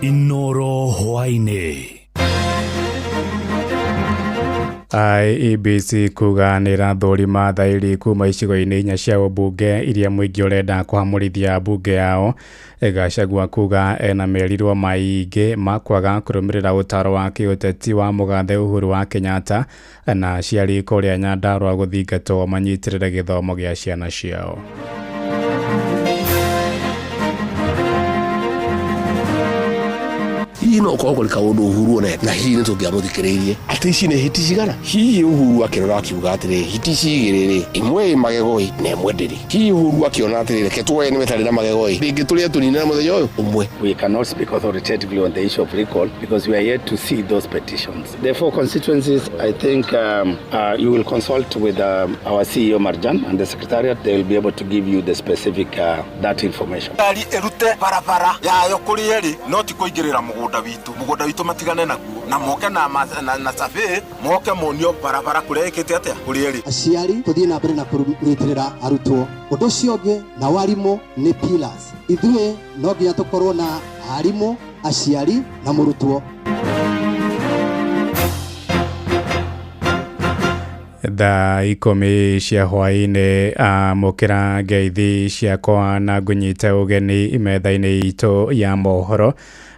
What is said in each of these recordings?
Inoro hwaĩ-inĩ. IEBC kuga nĩ ĩrathũrima thaĩri kuma icigo-inĩ inya cia ũmbunge iria mũingĩ ũrenda kũhamũrithia mbunge yao. Gachagua kuga ena merirwo maingĩ ma kwaga kũrũmĩrĩra ũtaro wa kĩũteti wa mũgathe Uhuru wa Kenyatta, na aciari kũrĩa Nyandarua gũthingatwo manyitĩrĩre gĩthomo gĩa ciana ciao. Hihi no ũkorwo kũrĩ kaũndũ Uhuru one na hihi nĩ tũngĩamũthikĩrĩirie atĩ ici nĩ hiti cigana? Hihi Uhuru akĩrora akiuga atĩrĩ, hiti ici igĩrĩ rĩ, ĩmwe ĩ magego ĩ na ĩmwe ndĩrĩ. Hihi Uhuru akĩona atĩrĩ, reke tuoye nĩwe ĩtarĩ na magego ĩ, rĩngĩ tũrĩe tũnine mũthenya ũyũ ũmwe. We cannot speak authoritatively on the issue of recall because we are yet to see those petitions. The four constituencies, I think you will consult with our CEO Marjan and the Secretariat. They will be able to give you the specific that information. Thirikari ĩrute barabara yayo kũrĩa ĩrĩ, no ti kũingĩrĩra mũgũnda witũ. Mũgũnda witũ matigane naguo na moke na survey, moke monio barabara kũrĩa ĩkĩte atĩa, kũrĩa ĩrĩ. Aciari tũthiĩ na mbere na kũnyitĩrĩra arutwo. Ũndũ ũcio ũngĩ na warimũ nĩ pillars. Ithuĩ no nginya tũkorwo na arimũ, aciari na mũrutwo. Thaa 10 cia hwaĩ-inĩ, amũkĩra ngeithi ciakwa na ngũnyite ũgeni metha-inĩ itũ ya mohoro.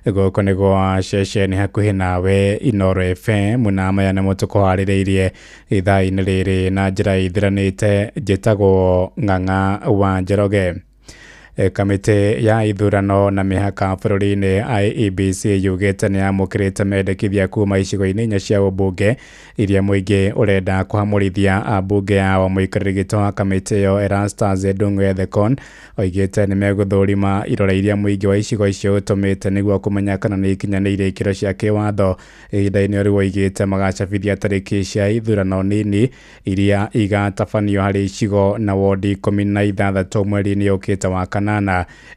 Gũkũ nĩ gwa ceceni hakuhĩ nawe Inoro FM, na maya nĩmo tũkũharĩrĩirie ithaa-inĩ rĩrĩ na njĩra ithiranĩte. Njĩtagwo Ng'ang'a wa Njoroge. Kamĩtĩ ya ithurano na mĩhaka bũrũri-inĩ IEBC yugĩte nĩ yamũkĩrĩte mendekithia kuma icigo-inĩ inya cia ũmbunge iria mũingĩ ũrenda kũhamũrithia ambunge yao. Mũikarĩri gĩtĩ wa kamĩtĩ ĩyo Erastus Ndung'u Ethekon oigĩte nĩ megũthũrima irore iria mũingĩ wa icigo icio ũtũmĩte nĩguo kũmenya kana nĩ ikinyanĩirie ikĩro cia kĩwatho. Ihinda-inĩ rĩu oigĩte magacabithia tarĩki cia ithurano nini iria igatabanio harĩ icigo na wondi 16 mweri-inĩ ũkĩte wa kanana.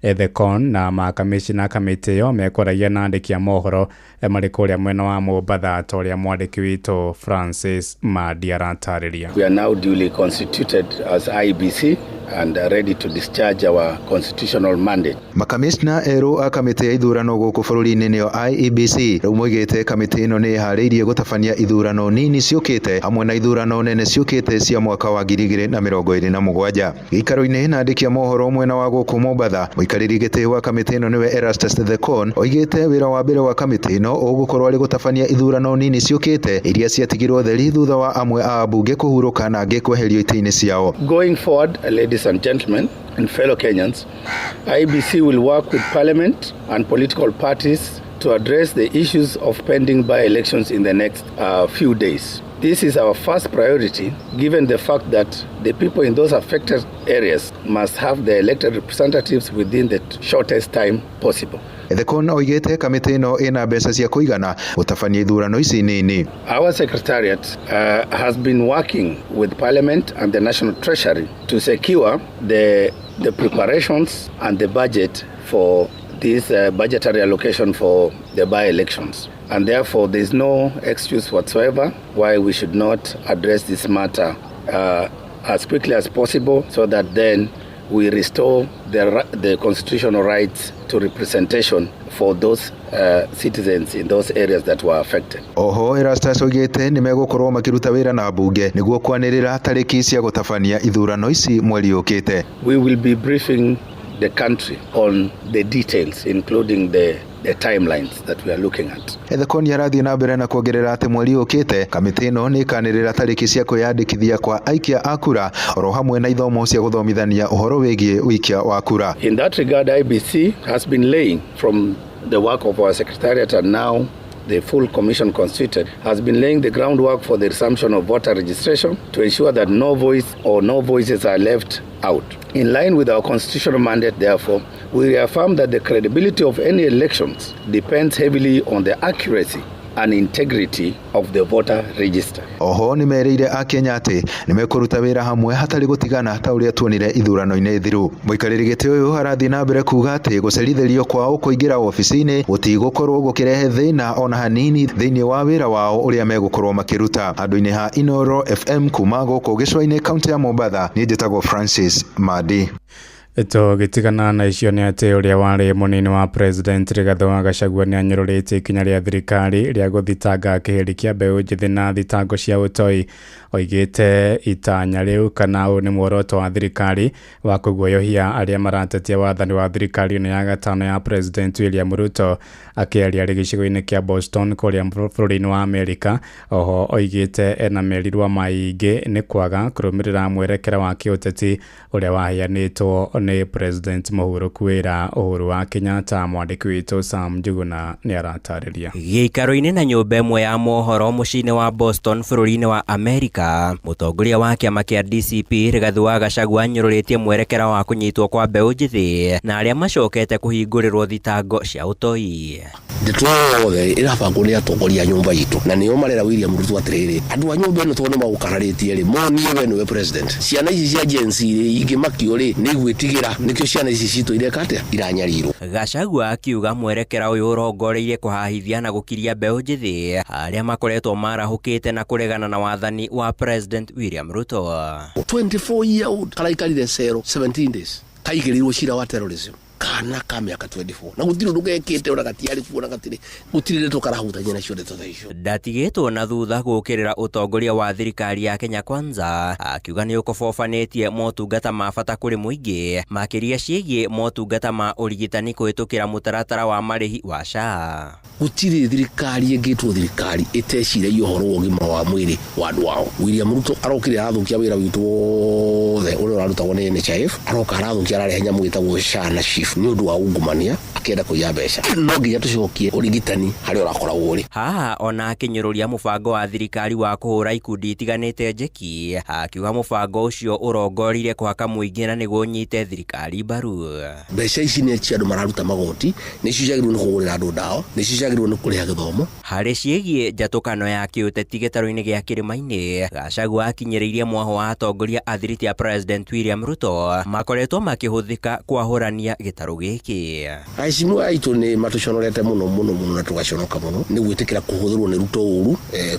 Ethekon na makamĩcina kamĩtĩ ĩyo mekwaragia na andĩki a mohoro marĩ kũrĩa mwena wa Mombatha, ta ũrĩa mwandĩki witũ Francis Mandi aratarĩria. We are now duly constituted as IEBC and ready to discharge our constitutional mandate. Makamishna erũ a kamĩtĩ ya ithurano gũkũ bũrũri-inĩ nĩyo IEBC rĩu moigĩte kamĩtĩ ĩno nĩ ĩharĩirie gũtabania ithurano nini ciũkĩte hamwe na ithurano nene ciũkĩte cia mwaka wa 2027. Gĩikaro-inĩ na andĩki a mohoro mwena wa gũkũ Mombatha, mũikarĩri gĩtĩ wa kamĩtĩ ĩno nĩwe Erastus Thekon oigĩte wĩra wa mbere wa kamĩtĩ ĩno ũgũkorwo arĩ gũtabania ithurano nini ciũkĩte iria ciatigirwo theri thutha wa amwe a ambunge kũhurũka na angĩ kweherio itĩ-inĩ ciao. Going forward, ladies and gentlemen and fellow Kenyans, IEBC will work with Parliament and political parties to address the issues of pending by-elections in the next few days. This is our first priority, given the fact that the people in those affected areas must have their elected representatives within the shortest time possible. Ethekon oigĩte kamĩtĩ ĩno ĩna mbeca cia kũigana gũtabania ithurano ici nini. Our secretariat has been working with Parliament and the National Treasury to secure the preparations and the budget for this budgetary allocation for the by-elections. And therefore, there is no excuse whatsoever why we should not address this matter as quickly as possible, so that then we restore the constitutional rights to representation for those citizens in those areas that were affected. Oho Erastus oigĩte nĩ megũkorwo makĩruta wĩra na mbunge nĩguo kwanĩrĩra tarĩki cia gũtabania ithurano ici mweri ũkĩte. We will be briefing the country on the details, including the timelines that we are looking at. Ethekon arathiĩ na mbere na kuongerera atĩ mweri ũkĩte kamĩtĩ ĩno nĩ ĩkanĩrĩra tarĩki cia kwĩyandĩkithia kwa aikia a kura oro hamwe na ithomo cia gũthomithania ũhoro wĩgiĩ ũikia wa kura. In that regard, IEBC has been laying from the work of our secretariat and now the full commission constituted has been laying the groundwork for the resumption of voter registration to ensure that no voice or no voices are left out. In line with our constitutional mandate, therefore, we reaffirm that the credibility of any elections depends heavily on the accuracy and integrity of the voter register. Oho nĩ merĩire akenya atĩ nĩ mekũruta wĩra hamwe hatarĩ gũtigana ta ũrĩa tuonire ithurano-inĩ thiru. Mũikarĩri gĩtĩ ũyũ arathiĩ na mbere kuga atĩ gũcerithĩrio kwao kũingĩra obici-inĩ gũtigũkorwo gũkĩrehe thĩna ona hanini thĩinĩ wa wĩra wao ũrĩa megũkorwo makĩruta. Handũ-inĩ ha Inoro FM kuma gũkũ gĩcũa-inĩ kaunti ya Mombatha, niĩ njĩtagwo Francis Mandi. Tũgĩtigana na icio nĩ atĩ ũrĩa warĩ mũnini wa president Rigathĩ wa Gachagua nĩ anyũrũrĩtie ikinya rĩa thirikari rĩa gũthitanga kĩhĩri kĩa mbeũ njĩthĩ na thitango cia ũtoi. Oigĩte itanya rĩu kana ũyũ nĩ muoroto wa thirikari wa kũguoyohia arĩa maratetia wathani wa thirikari ĩno ya gatano ya president William Ruto. Akĩaria arĩ gĩcigo-inĩ kĩa Boston kũrĩa bũrũri-inĩ wa Amerika. Oho oigĩte ena merirwa maingĩ nĩ kwaga kũrũmĩrĩra mwerekera wa kĩũteti ũrĩa waheanĩtwo nĩ president mũhurũku wĩra Uhuru wa Kenyatta. Mwandĩki witũ Sam Njuguna nĩ aratarĩria. Gĩikaro-inĩ na nyũmba ĩmwe ya mohoro mũciĩ-inĩ wa Boston bũrũri-inĩ wa Amerika, mũtongoria wa kĩama kĩa DCP Rigathĩ wa Gachagua anyũrũrĩtie mwerekera wa kũnyitwo kwa mbeũ njĩthĩ na arĩa macokete kũhingũrĩrwo thitango cia ũtoi. Ndeto yothe ĩrabangwo nĩ atongoria a nyũmba itũ, na nĩo marera William Ruto atĩrĩrĩ, andũ a nyũmba ĩno tondũ nĩ magũkararĩtie rĩ, monie we nĩwe president. Ciana ici cia Gen Z rĩ, ingĩmakio rĩ, nĩ igwĩtigĩra, nĩkĩo ciana ici citũ ireka atĩa, iranyarirwo. Gachagua akiuga mwerekera ũyũ ũrongoreirie kũhahithia na gũkiria mbeũ njĩthĩ arĩa makoretwo marahũkĩte na kũregana na wathani wa President William Ruto. 24 year old karaikarire cero 17 days, kaigĩrĩirwo cira wa terrorism, kana ka mĩaka 24, na gũtirĩ ũndũ gekĩte, ona gatiarĩ kuo, na gatirĩ, gũtirĩ ndeto karahutania nacio ndeto ta icio. Ndatigĩtwo na thutha gũkĩrĩra ũtongoria wa thirikari ya Kenya Kwanza, akiuga nĩ ũkobobanĩtie motungata ma bata kũrĩ mũingĩ, makĩria ciĩgiĩ motungata ma ũrigitani kũhĩtũkĩra mũtaratara wa marĩhi wa SHA. Gũtirĩ thirikari ĩngĩtwo thirikari ĩteciragia ũhoro wa ũgima wa mwĩrĩ wa andũ ao. William Ruto arokire arathũkia wĩra witũ wothe ũrĩa ũrarutagwo nĩ NHIF, aroka arathũkia, ararehe nyamũ ĩtagwo SHA na SHIF nĩ ũndũ wa ungumania, akĩenda kũiya mbeca. No nginya tũcokie ũrigitani harĩa ũrakoragwo ũrĩ. Haha ona akĩnyũrũria mũbango wa thirikari wa kũhũra ikundi itiganĩte njeki, akiuga mũbango ũcio ũrongoreirie kũhaka mũingĩ na nĩguo ũnyite thirikari mbaru. Mbeca ici nĩ cia andũ mararuta magoti, nĩcio ciagĩrĩirwo nĩ kũgũrĩra andũ ndawa, nĩcio ciagĩrĩirwo nĩ kũrĩha gĩthomo. Harĩ ciĩgiĩ njatũkano ya kĩũteti gĩtarũ-inĩ gĩa Kĩrĩma-inĩ, Gachagua akinyĩrĩirie mwaho wa atongoria a thiriti ya President William Ruto makoretwo makĩhũthĩka kwahũrania gĩtarũ gĩkĩ. Aheshimiwa aitũ nĩ matũconorete mũno mũno mũno na tũgaconoka mũno nĩ gwĩtĩkĩra kũhũthĩrwo nĩ Ruto ũru,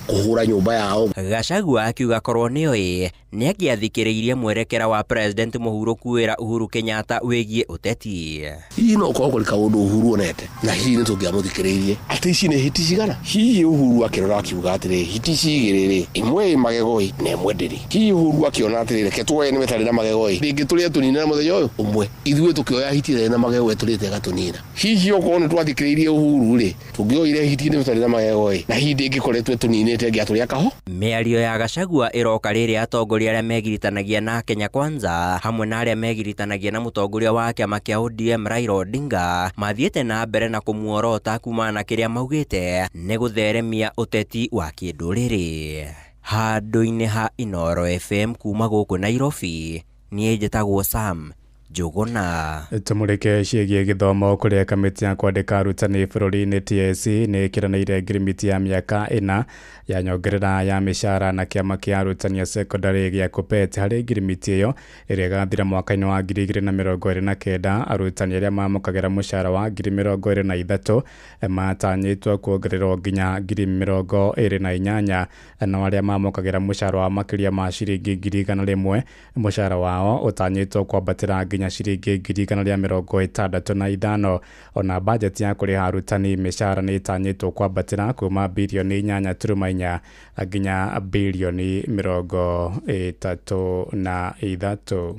kũhũra nyũmba yao. Gachagua akiuga korwo nĩoĩ nĩ angĩathikĩrĩirie mwerekera wa President mũhurũku wĩra Uhuru Kenyatta wĩgiĩ ũteti. Hihi no ũkorwo kũrĩ kaũndũ Uhuru onete, na hihi nĩ tũngĩamũthikĩrĩirie atĩ ici nĩ hiti cigana. Hihi Uhuru akĩrora akiuga atĩrĩ, hiti ici igĩrĩ rĩ, ĩmwe ĩ magego ĩ na ĩmwe ndĩrĩ. Hihi Uhuru akĩona atĩrĩ, reke tuoye nĩ ĩtarĩ na magego ĩ, rĩngĩ tũrĩe tũnine na mũthenya ũyũ ũmwe, ithuĩ tũkĩoya hiti ĩtarĩ na magego ĩtũrĩte ĩgatũnina. Hihi okorwo nĩ twathikĩrĩirie Uhuru rĩ, tũngĩoire hiti ĩno ĩtarĩ na magego ĩ, na hihi ndĩngĩkoretwo ĩtũninĩte ĩngĩatũrĩa kaho. Mĩario ya Gachagua ĩroka rĩrĩa atongoria arĩa megiritanagia na Kenya Kwanza hamwe na arĩa megiritanagia na mũtongoria wa kĩama kĩa ODM Raila Odinga mathiĩte na mbere na kũmuorota kumana na kĩrĩa maugĩte nĩ gũtheremia ũteti wa kĩndũrĩrĩ. Handũ-inĩ ha Inooro FM kuma gũkũ Nairobi, niĩ njĩtagwo Sam Njuguna. Tũmũrĩke ciĩgiĩ gĩthomo kũrĩa kamĩtĩ ya kwandĩka arutani bũrũri-inĩ TSC nĩ ĩkĩranĩire ngirimiti ya mĩaka 4 ya nyongerera ya mĩcara na kĩama kĩa arutani a sekondarĩ gĩa KUPPET. Harĩ ngirimiti ĩyo ĩrĩa ĩgathira mwaka-inĩ wa 2029, arutani arĩa mamũkagĩra mũcara wa 23,000 matanyĩtwo kuongererwo nginya 28,000, nao arĩa mamũkagĩra mũcara wa makĩria ma ciringi 100,000 mũcara wao ũtanyĩtwo kwambatĩra nginya ciringi 165,000. Ona bajeti ya kũrĩha arutani mĩcara nĩ ĩtanyĩtwo kwambatĩra kuma birioni 8.4 nginya birioni 33.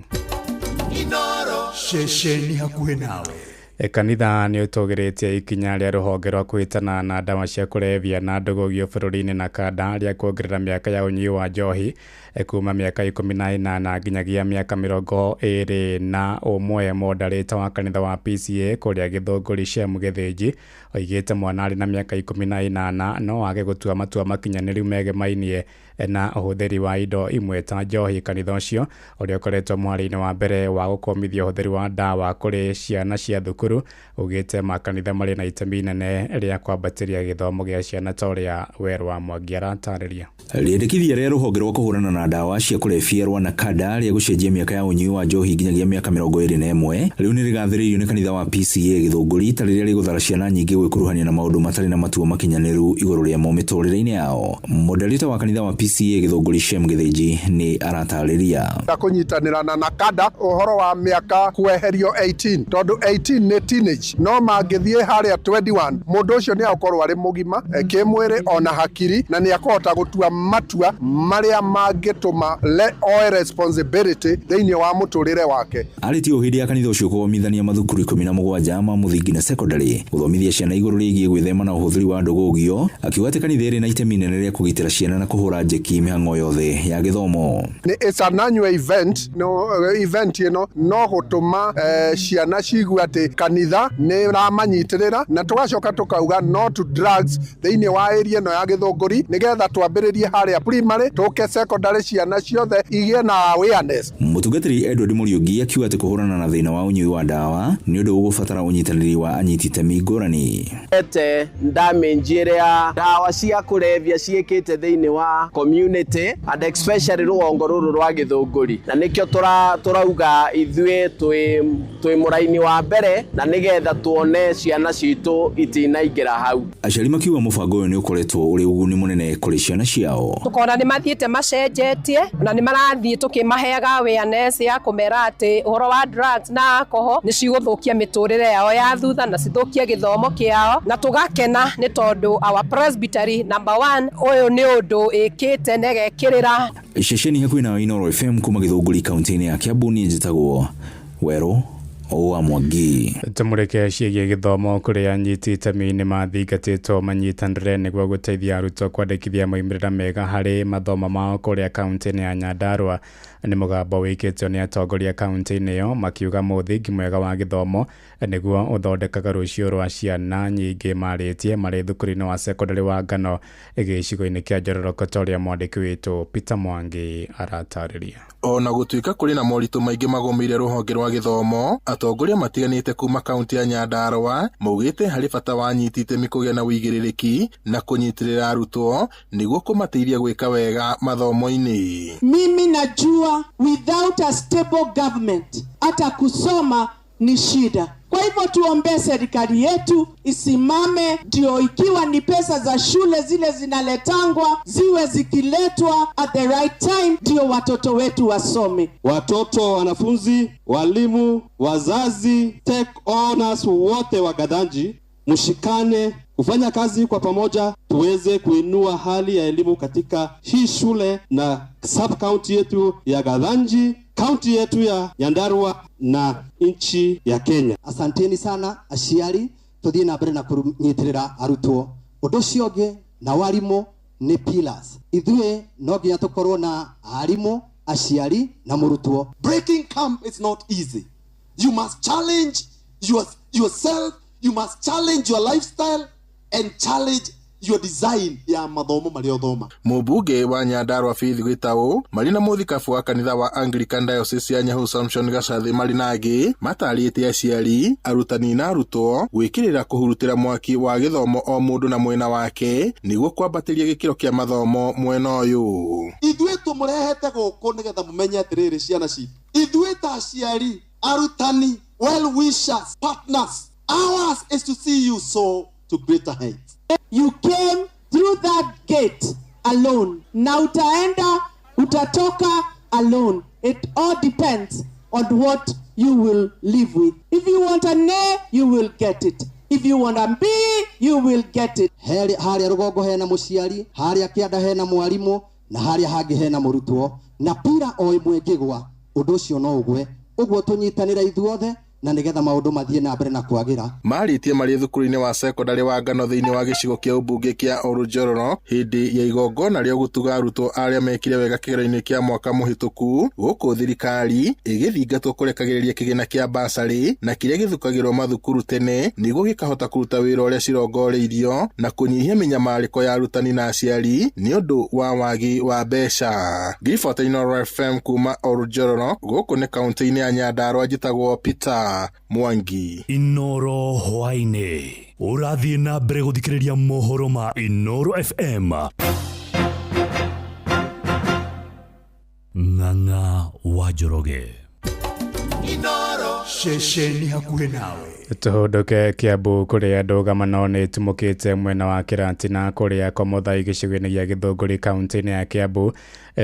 Ceceni hakuhĩ nawe. Kanitha nĩ ũtũgĩrĩtie ikinya rĩa rũhonge rwa kwĩtana na ndawa cia kũrebia na ndũgũgio bũrũri-inĩ na kanda rĩa kuongerera mĩaka ya ũnyui wa njohi kuma mĩaka 18 nginyagia mĩaka 21. Mondarĩta wa kanitha wa PCA kũrĩa Gĩthũngũri Shem Gĩthĩnji oigĩte mwana arĩ na mĩaka 18 no age gũtua matua makinyanĩru megemainie na ũhũthĩri wa indo imwe ta njohi. Kanitha ũcio ũrĩa ũkoretwo mũhari-inĩ wa mbere wa gũkũmithia ũhũthĩri wa ndawa kũrĩ ciana cia thukuru ugĩte makanitha marĩ na itemi inene rĩa kwambatĩria gĩthomo gĩa ciana ta ũrĩa Werũ wa Mwangi aratarĩria. Rĩendekithia rĩa rũhonge rwa kũhũrana na ndawa cia kũrebia rwa NACADA rĩa gũcenjia mĩaka ya ũnyui wa njohi nginyagia mĩaka 21 rĩu nĩ rĩgathĩrĩirio nĩ kanitha wa PCA Gĩthũngũri ta rĩrĩa rĩgũthara ciana nyingĩ gwĩkuruhania na maũndũ matarĩ na matua makinyanĩru igũrũ rĩamo mĩtũrĩre-inĩ yao. Moderator wa kanitha wa PCA PCA Gĩthũngũri Shem Gĩthĩnji nĩ aratarĩria. Kũnyitanĩra na NACADA ũhoro wa mĩaka kweherio 18, tondũ 18 nĩ teenage, no mangĩthiĩ harĩa 21 mũndũ ũcio nĩ agũkorwo arĩ mũgima kĩmwĩrĩ ona hakiri, na nĩ akũhota gũtua matua marĩa mangĩtũma oe responsibility thĩinĩ wa mũtũrĩre wake. Arĩtie ũũ hĩndĩ ya kanitha ũcio kũgomithania mathukuru 17 ma mũthingi na secondary gũthomithia ciana igũrũ rĩgiĩ gwĩthema na ũhũthĩri wa ndũgũgio, akiuga atĩ kanitha ĩrĩ na itemi inene rĩa kũgitĩra ciana na kũhũra njeki mĩhang'o yothe ya gĩthomo. Nĩ it's an annual event, no event ĩno no gũtũma ciana ciigue atĩ kanitha nĩ ĩramanyitĩrĩra, na tũgacoka tũkauga no to drugs thĩinĩ wa area ĩno ya Gĩthũngũri, nĩgetha twambĩrĩrie harĩa primary tũke secondary, ciana ciothe igĩe na awareness. Mũtungatĩri Edward Mũriũngi akiuga atĩ kũhũrana na thĩna wa ũnyui wa ndawa nĩ ũndũ ũgũbatara ũnyitanĩri wa anyiti itemi ngũrani. Ete damage ĩrĩa ndawa cia kũrebia ciĩkĩte thĩinĩ wa community and especially rũgongo rũrũ rwa Gĩthũngũri, na nĩkĩo tũrauga ithuĩ twĩ mũraini wa mbere, na nĩgetha tuone ciana citũ itinaingĩra hau. Aciari makiuga mũbango ũyũ nĩ ũkoretwo ũrĩ ũguni mũnene kũrĩ ciana ciao. Tukona nĩ mathiĩte macenjetie na nĩ marathiĩ tũkĩmaheaga awareness ya kũmera atĩ ũhoro wa drugs na alcohol nĩ cigũthũkia mĩtũrĩre yao ya thutha na cithũkie gĩthomo kĩao, na tũgakena nĩ tondũ our presbytery number 1 ũyũ nĩ ũndũ ĩkĩte na ĩgekĩrĩra. Ceceni hakuhĩ na Inooro FM kuma Gĩthũngũri kaunti-inĩ ya Kiambu, niĩ njĩtagwo Werũ wa Mwangi. Tũmũrĩke ciĩgiĩ gĩthomo kũrĩa anyiti itemi nĩ mathingatĩtwo manyitanĩre nĩguo gũteithia arutwo kwandĩkithia moimĩrĩra mega harĩ mathomo mao kũrĩa kaunti-inĩ ya Nyandarua. Nĩ mũgambo wĩkĩtio nĩ atongoria kaunti-inĩ ĩyo makiuga mũthingi mwega wa gĩthomo nĩguo ũthondekaga rũciũ rwa ciana nyingĩ marĩtie marĩ thukuru-inĩ wa secondary wa Ngano gĩcigo-inĩ kĩa Njororoko, ta ũrĩa mwandĩki witũ Peter Mwangi aratarĩria. Ona gũtuĩka kũrĩ na moritũ maingĩ magũmĩire rũhonge rwa gĩthomo, atongoria matiganĩte kuma kaunti ya Nyandarua maugĩte harĩ bata wa anyiti itemi kũgĩa na ũigĩrĩrĩki na kũnyitĩrĩra arutwo nĩguo kũmateithia gwĩka wega mathomo-inĩ. Mimi najua without a stable government hata kusoma ni shida. Kwa hivyo tuombe serikali yetu isimame, ndio ikiwa ni pesa za shule zile zinaletangwa ziwe zikiletwa at the right time, ndio watoto wetu wasome. Watoto, wanafunzi, walimu, wazazi, take owners wote wa Gathanji, mshikane kufanya kazi kwa pamoja tuweze kuinua hali ya elimu katika hii shule na sub county yetu ya Gathanji, county yetu ya Nyandarua na nchi ya Kenya. Asanteni sana aciari, tuthie na mbere na kunyitirira arutwo. Undu ucio ungi na warimu ni pillars. Ithuĩ no nginya tukorwo na arimu, aciari na mũrutwo. Breaking camp is not easy. You must challenge yourself, you must challenge your lifestyle and challenge your design ya mathomo marĩa ũthoma. Mũmbunge wa Nyandarua Faith Gĩtaũ marĩ na mũthikabu wa kanitha wa Anglican Diocese ya Nyahu Samson Gacathi marĩ na angĩ matarĩte aciari, arutani na arutwo gwĩkĩrĩra kũhurutĩra mwaki wa gĩthomo o mũndũ na mwena wake nĩguo kwambatĩria gĩkĩro kĩa mathomo mwena ũyũ. Ithuĩ tũmũrehete gũkũ nĩgetha mũmenye atĩrĩrĩ ciana citũ, ithuĩ ta aciari, arutani, well wishers, partners, ours is to see you soar to greater heights. You came through that gate alone. Na utaenda, utatoka alone. It all depends on what you will live with. If you want an A, you will get it. If you want a B, you will get it. Harĩa rũgongo hena mũciari, harĩa kĩanda hena mwarimu, na harĩa hangĩ hena mũrutwo, na pira o ĩmwe ĩngĩgwa, ũndũ ũcio no ũgwe. Ũguo tũnyitanĩre ithuothe na nigetha maundu mathie na mbere na kwagira. Marĩtie marĩ thukuru-inĩ wa secondary wa Ngano thĩinĩ wa gĩcigo kĩa ũmbunge kĩa Olujororo hĩndĩ ya igongona rĩa gũtuga arutwo arĩa mekire wega kĩgeranio kĩa mwaka mũhĩtũku, gũkũ thirikari ĩgĩthingatwo kũrekagĩrĩria kĩgĩna kĩa basarĩ na kĩrĩa gĩthukagĩrwo mathukuru tene nĩguo gĩkahota kũruta wĩra ũrĩa cirongoreirio na kũnyihia mĩnyamarĩko ya arutani na aciari nĩ ũndũ wa wagi wa mbeca. Ngiribota Inooro FM kuma Olujororo gũkũ nĩ kaunti-inĩ ya Nyandarua, njĩtagwo Peter Mwangi. Inooro hwaini ũrathiĩ na mbere gũthikĩrĩria mohoro ma Inooro FM. Ng'ang'a wa Njoroge. Inooro ceceni hakuhĩ nawe. Tũhũndũke Kiambu kũrĩa ndũgamano nĩ ĩtumũkĩte mwena wa Kĩratina kũrĩa Komothai gĩcigo-inĩ gĩa Gĩthũngũri kaunti-inĩ ya Kiambu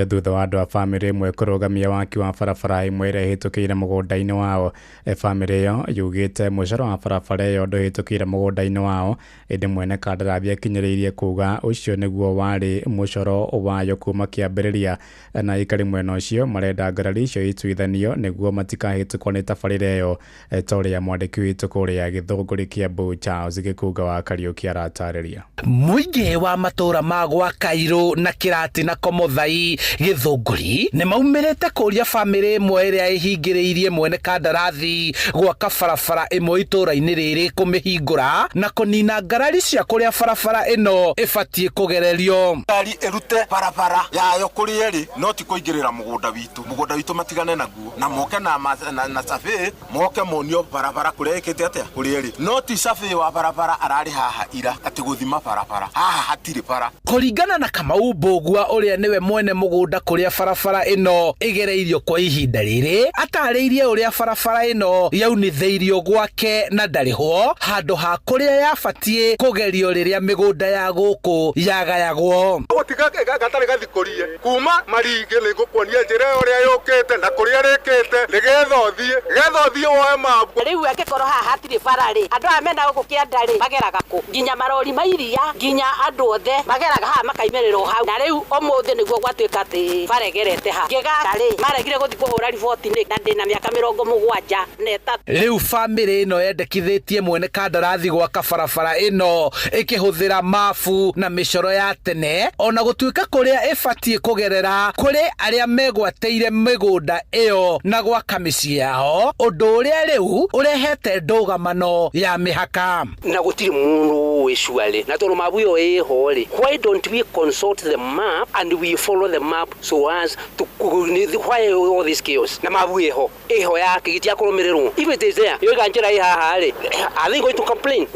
thutha wa andũ a bamĩrĩ ĩmwe kũrũgamia waki wa barabara ĩmwe ĩrĩa ĩhĩtũkĩire mũgũnda-inĩ wao. Bamĩrĩ ĩyo yugĩte mũcoro wa barabara ĩyo ndũhĩtũkĩire mũgũnda-inĩ wao, ĩndĩ mwene kandarathi akinyĩrĩirie kuga ũcio nĩguo warĩ mũcoro wayo kuma kĩambĩrĩria, na aikari mwena ũcio marenda ngarari icio ituithanio nĩguo matikahĩtũkwo nĩ tabarĩra ĩyo, ta ũrĩa mwandĩki witũ kũrĩa Gĩthũngũri Kiambu Charles Gĩkunga wa Kariũki aratarĩria. Mũingĩ wa matũũra ma gwa Kairũ na Kĩratina Komothai Gĩthũngũri nĩ maumĩrĩte kũria bamĩrĩ ĩmwe ĩrĩa ĩhingĩrĩirie mwene kandarathi gwaka barabara ĩmwe itũũra-inĩ rĩrĩ kũmĩhingũra na kũnina ngarari cia kũrĩa barabara ĩno ĩbatiĩ kũgererio. Thirikari ĩrute barabara yayo kũrĩa ĩrĩ no ti kũingĩrĩra mũgũnda witũ. Mũgũnda witũ matigane naguo na moke na survey, moke monio barabara kũrĩa ĩkĩte atĩa kũrĩa ĩrĩ, no ti survey wa barabara ararĩ haha ira atĩ gũthima barabara haha hatirĩ bara. Kũringana na Kamau Mbũgua ũrĩa nĩwe mwene mũgũnda kũrĩa barabara ĩno ĩgereirio kwa ihinda rĩrĩ, atarĩirie ũrĩa barabara ĩno yaunithĩirio gwake na ndarĩhwo handũ ha kũrĩa yabatiĩ kũgerio rĩrĩa mĩgũnda ya gũkũ yagayagwo. Gũtiga gatarĩ gathikũrie kuma maringĩ nĩ ngũkuonia njĩra ĩyo ũrĩa yũkĩte na kũrĩa rĩkĩte nĩgetha ũthiĩ nĩgetha ũthiĩ woe mabu. Rĩu angĩkorwo haha hatirĩ bara rĩ, andũ aya mena gũkũ kĩanda rĩ mageraga kũ? Nginya marori ma iria, nginya andũ othe mageraga haha makaimĩrĩrwo hau, na rĩu ũmũthĩ nĩguo gwatuĩka atĩ bara ĩgerete ha ngĩgaka rĩ maregire gũthiĩ kũhũra riboti nĩ na ndĩna mĩaka 73. Rĩu bamĩrĩ ĩno yendekithĩtie mwene kandarathi gwaka barabara ĩno ĩkĩhũthĩra mabu na mĩcoro ya tene, ona gũtuĩka kũrĩa ĩbatiĩ kũgerera kũrĩ arĩa megwatĩire mĩgũnda ĩyo na gwaka mĩciĩ yao, ũndũ ũrĩa rĩu ũrehete ndũgamano ya mĩhaka. Na gũtirĩ mũndũ ũĩ surely na tondũ mabu ĩyo ĩho rĩ, why don't we consult the map and we follow the map so as to why all this chaos? Na mabu ĩho ĩho yake gĩtia kũrũmĩrĩrwo, if it is there yoiga njĩra ĩ haha rĩ, are they going to complain?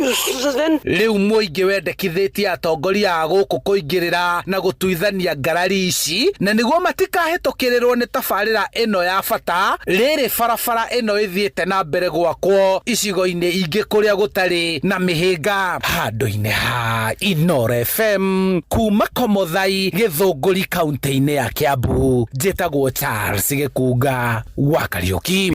Then rĩu mũingĩ wendekithĩtie atongoria a gũkũ kũingĩrĩra na gũtuithania ngarari ici na nĩguo matikahĩtũkĩrĩrwo nĩ tabarĩra ĩno ya bata rĩrĩ barabara ĩno ĩthiĩte na mbere gwakwo icigo-inĩ ingĩ kũrĩa gũtarĩ na mĩhĩnga. Handũ-inĩ ha Inooro FM kuma Komothai Gĩthũngũri kaunti-inĩ ya Kiambu, njĩtagwo Charles Gĩkunga wa Kariũki.